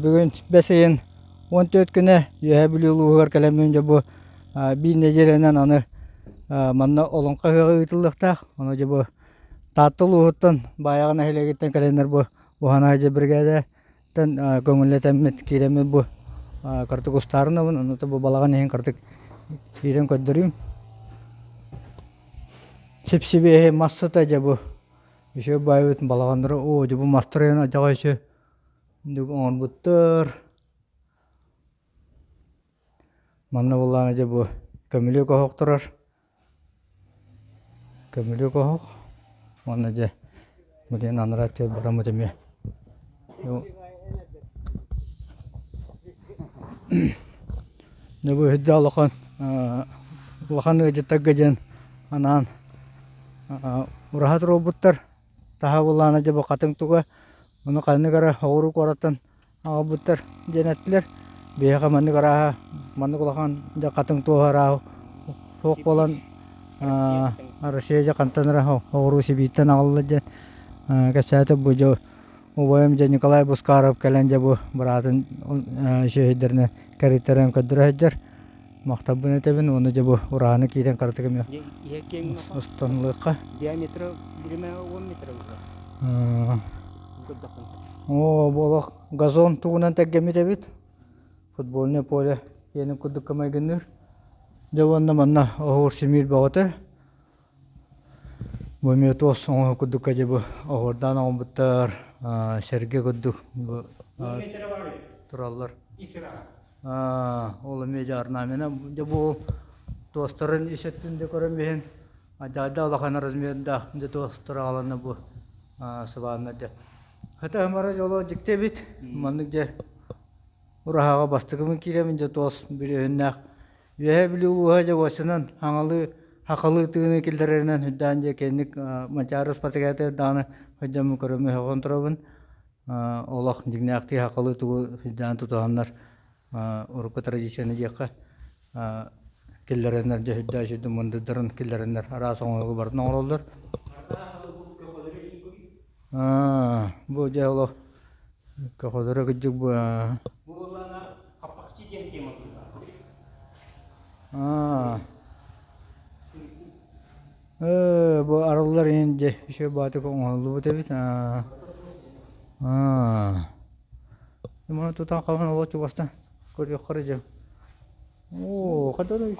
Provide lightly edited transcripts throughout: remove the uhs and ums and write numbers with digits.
Бүгүн бэс ыйын 14 күнэ Үөһээ Бүлүү улууһугар кэлэммин дьэ бу биир нэдиэлэнэн аны манна Олоҥхо ыһыаҕа ыытыллыахтаах. Ону дьэ бу Таатта улууһуттан Баайаҕа нэһилиэгиттэн кэлэннэр бу Уһанаайдьа биригээдэттэн көҥүллэтэммит киирэммит бу кырдьык устаарынабын, ону бу балаҕан иһин кырдьык киирэн көрдөрүүм. Сип-сибиэһэй мас сыта дьэ бу Үчүгэй баайбыт балаҕаннара оо дьэ бу мастар айан адьаҕай үчү оҥорбуттар. Манна буоллаҕына дьэ бу көмүлүөк оһох турар. Көмүлүөк оһох уонна дьэ бу диэн анараа өттүгэр бараммыт эмиэ Дьэ бу үрдэ улахан улахан ыалдьыттарга диэн анаан ураһа туруорбуттар. Таһа былаана дьэ бу хатыҥ туга, ону ханнык эрэ оҕуруо куораттан аҕалбыттар диэн эттилэр. Биһиэхэ маннык арааһа маннык улахан дьэ хатыҥ туоһа арааһа суох буолан Россия дьэ хантан эрэ оҕуруо Сибииртэн аҕалла диэн кэпсээтэ. Бу дьэ убайым дьэ Николай Бускаров кэлэн дьэ бу быраатын сүөһүдэринэн кэрийтэрэн көрдөрө сылдьар. Махталбын этэбин уонна дьэ бу ураһаны киирэн кыратык эмиэ устан ылыахха. Диаметра биримэ 10 метр Оо, бу олох газон тугунан тэлгэммит эбит. Футбольное поле диэнин курдук майгынныыр. Дьэ уонна манна оһуор симиир бөҕөтө. Бу эмиэ туос оҥоһук курдукка дьэ бу оһуордаан оҥорбуттар сэргэ курдук бу тураллар. Ол эмиэ дьэ орнамена дьэ бу туостарын ис өттүн да көрөн иһин дьаада улахан размердаах дьэ туостар аҕаланна бу сыбаанна дьэ. Хата ымара дьоло дьикти эбит. Маннык дьэ ураһаҕа бастакыбын киирэмин дьэ туос бүрүөһүннээх Үөһээ Бүлүү улууһа дьэ уосчанан хаҥалыы, хахалыы тыыны киллэрэринэн үрдээн дьэ кэнник Манчаары спартакиадатыгар даҕаны сылдьаммын көрөммүн турабын. Олох дьиҥнээхтии хахалыы тугу сылдьан тутуһаннар урукку традицияны диэххэ киллэрэннэр дьэ үрдээх үчүгэй мындырдарын киллэрэннэр араас оҥоһугу барытын оҥороллор. Бу дьэ олох көхөлөрө кырдьык бу Хаппахчы диэн тема Ээ, бу арыллар иһин дьэ үчүгэй баатык оҥоһуллубут эбит. Аа. Маны тутан хабан олох чугастан көрүөххэ дьэ. Оо, хадары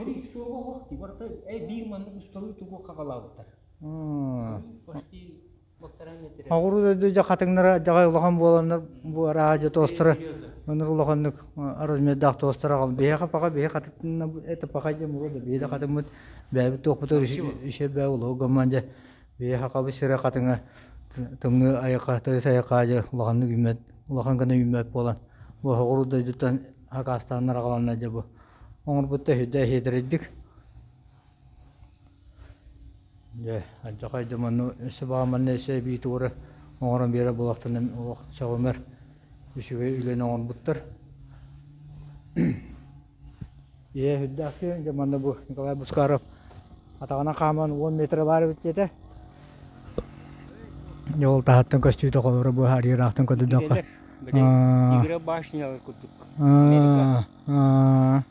Биир маннык усталыы тугу хаҕалаабыттар. Почти Оҕуруу дойду дьэ хатыҥнара дьаҕай улахан буоланнар бу арааһа дьэ туостара оннук улаханнык размердаах туостара аҕал биһиэхэ пока биһи хатытына это пока дьэ муруо да биһи да хатыммыт бэйэбит туохпутугар үсэ бээ улуу гымман дьэ биһи хахабыт сирэ хатыҥа тымныы айылҕа тыйыс айылҕа дьэ улаханнык үүммэт улахан гына үүммэт буолан бу оҕуруу дойдуттан хакаастааннар аҕаланнар дьэ бу оҥорбутта үһүдэ иһиэдэрэйдик Дьэ, алдьархай да манна өссө баҕа манна өссө эбии тугу оҥорон биэрэр буоллахтарына олох сөҕүмэр үчүгэй үлэни оҥорбуттар. Ийэ сүрдээх киһи, дьэ манна бу Николай Бускаров атаҕынан хааман 10 метр баар эбит диэтэ. Дьэ ол таһыттан көстүүтэ холобура бу арыыраахтан көрдөрдөххө. Игра башнялар курдук. Америка.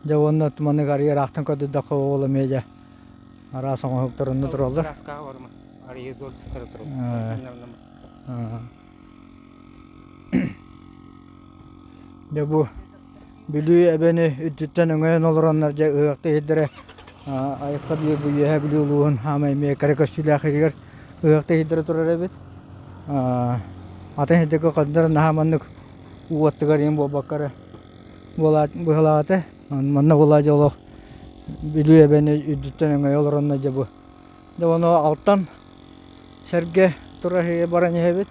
Дьэ уонна маннык арыйар аахтан көрдөрдөххө уол эмиэ дьэ араас оҥоһуктар онно тураллар. Дьэ бу Бүлүү эбэни үрдүттэн өҥөйөн олороннор дьэ ыһыахтыы иһирдэрэ айыкка биир бу Үөһээ Бүлүү улууһун хаамай эмиэ кэрэ көстүүлээх иһигэр ыһыахтыы иһирдэрэ турар эбит. Атын сирдэргэ ханна наһаа маннык уу аттыгар иһин буолбакка эрэ быһалаата. Манна буолла дьэ олох Бүлүү эбэни үрдүттэн өҥөйө олоронно дьэ бу. Дьэ ону алтан сэргэ турар сиргэ баран иһэбит.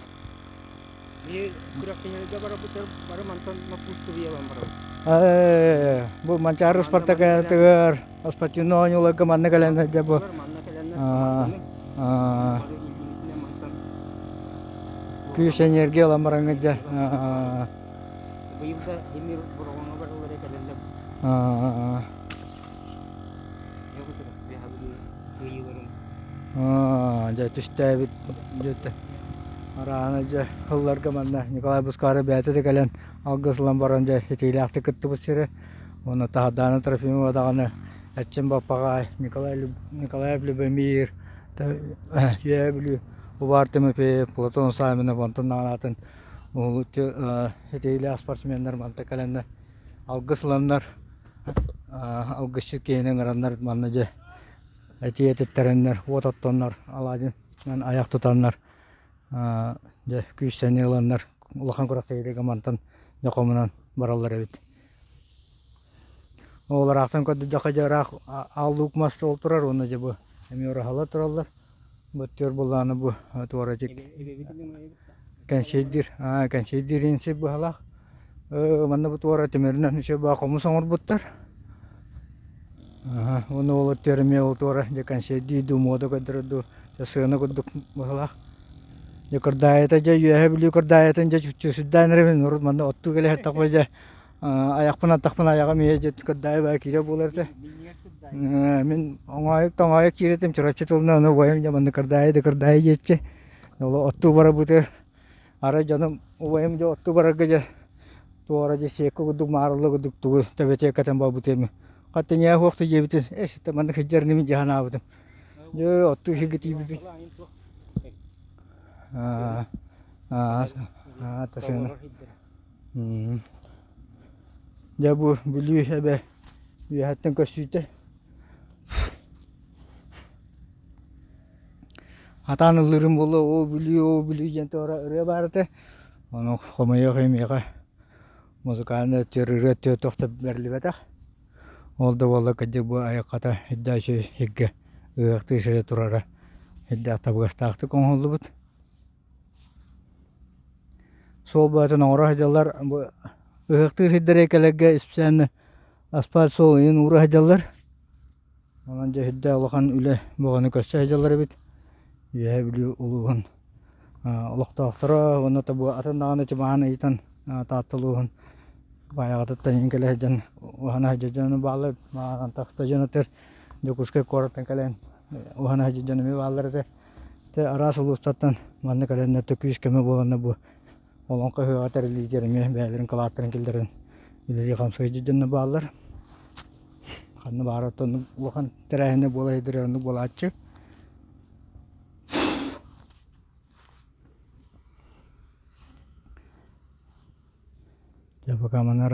Күрэхтэһиилэргэ барабыт бары мантан напутствиелан барабыт. Бу Манчаары спартакиадатыгар спортивнай оонньууларга манна кэлэн дьэ бу Манна кэлэннэр бары илиитинэн мантан күүс энергия ылан бараҥҥыт дьэ Быйыл да Демир Бороҕоҥҥо барыллара кэлэллэр. Кыайыыларын. Дьэ түстээбит дьэ. Арааһына дьэ ылларга манна Николай Бускары бэйэтэ да кэлэн алгыс ылан баран дьэ итиилээхтик кыттыбыт сирэ. Уонна Таһдаана Трофимова даҕаны Эрчим Баппаҕаай, Николай Николаев Любомир, Үөһээ Бүлүү Убаар Тимофеев, Платон Саввинов онтон даҕаны атын уһулуччу итиилээх спортсменнар манта кэлэннэр алгыс ыланнар алгысчыт киһини ыҥыраннар манна дьэ этии этиттэрэннэр уот оттоннор алаадьынан айах тутаннар дьэ күүс-сэниэ ыланнар улахан күрэхтэһиилэргэ мантан дьэ хомунан бараллар эбит. Ол ыраахтан көрдөххө дьэ ыраах аал луук мас ол турар уонна дьэ бу эмиэ ураһалар тураллар. Бу түөр буллааны бу туора дьик кэнсиэйдиир кэнсиэйдиир инсик быһалаах. Манна бу туора тимиринэн үчүгэй баа хомус оҥорбуттар. Уонна ол өттүгэр эмиэ ол туора дьэ кэнсиэйдии дуу, муода көрдөрөр дуу, дьэ сыана курдук быһалаах. Дьэ кырдаайыта дьэ Үөһээ Бүлүү кырдаайытын дьэ чүччү сүрдээн эрэбин урут манна оттуу кэлэ сыртахпына дьэ айахпын аттахпына айаҕым ийэ дьэ кырдаайы баа киирэ буолар этэ. Мин оҥоойук да оҥоойук киирэтим Чурапчы тылынан ону убайым дьэ манна кырдаайы да кырдаайы диэччи. Ол оттуу барабытыгар Арай дьонум убайым дьэ оттуу барарга дьэ туора дьэ сиэккэ курдук маарылла курдук тугу төбөтүөккэтин барбытым хата ньээ суохту диэбитин ээ ситэ маннык сылдьар инибин дии санаабытым дьэ оттуу сиргэ тиийбиппит аа аа аа тасыана дьэ бу Бүлүү эбэ үөһэттэн көстүүтэ Хатаан ыллыырым буолуо, оо Бүлүү, оо Бүлүү диэн туора ырыа баар этэ. Ону хомойуох иһин миэхэ музыкальнай өттүгэр ырыа өттүгэр туох да бэриллибэтэх. Ол да буоллар кырдьык бу айылҕата үрдээх үчүгэй сиргэ ыһыахтыы сирэ турара үрдээх табыгастаахтык оҥоһуллубут. Суол бөҕөтүн оҥоро сылдьаллар. Бу ыһыахтыыр сирдэри кэлэргэ исписээннэ асфальт суол ыйын уура сылдьаллар. Онон дьэ сүрдээх улахан үлэ бөҕөнү көрсө сылдьаллар эбит. Үөһээ Бүлүү улууһун олохтоохторо уонна да бу атын даҕаны чымаан ыйытан Таатта улууһун Баайаҕатыттан иһин кэлэ сылдьан уһана сылдьар дьоно бааллар. Маҕан тахса дьон этэр Дьокуускай куораттан кэлэн уһана сылдьар дьон эмиэ бааллар этэ. Тэ араас улуустартан манна кэлэннэр күүс-көмө буоланнар бу Олоҥхо ыһыаҕа тэриллиитигэр эмиэ бэйэлэрин кылааттарын киллэрэн үлэлии-хамсыы дьонно бааллар. Ханна баҕарар оттон улахан тэрээһинэ буола сылдьар оннук буолааччы. Дьэ пока манна.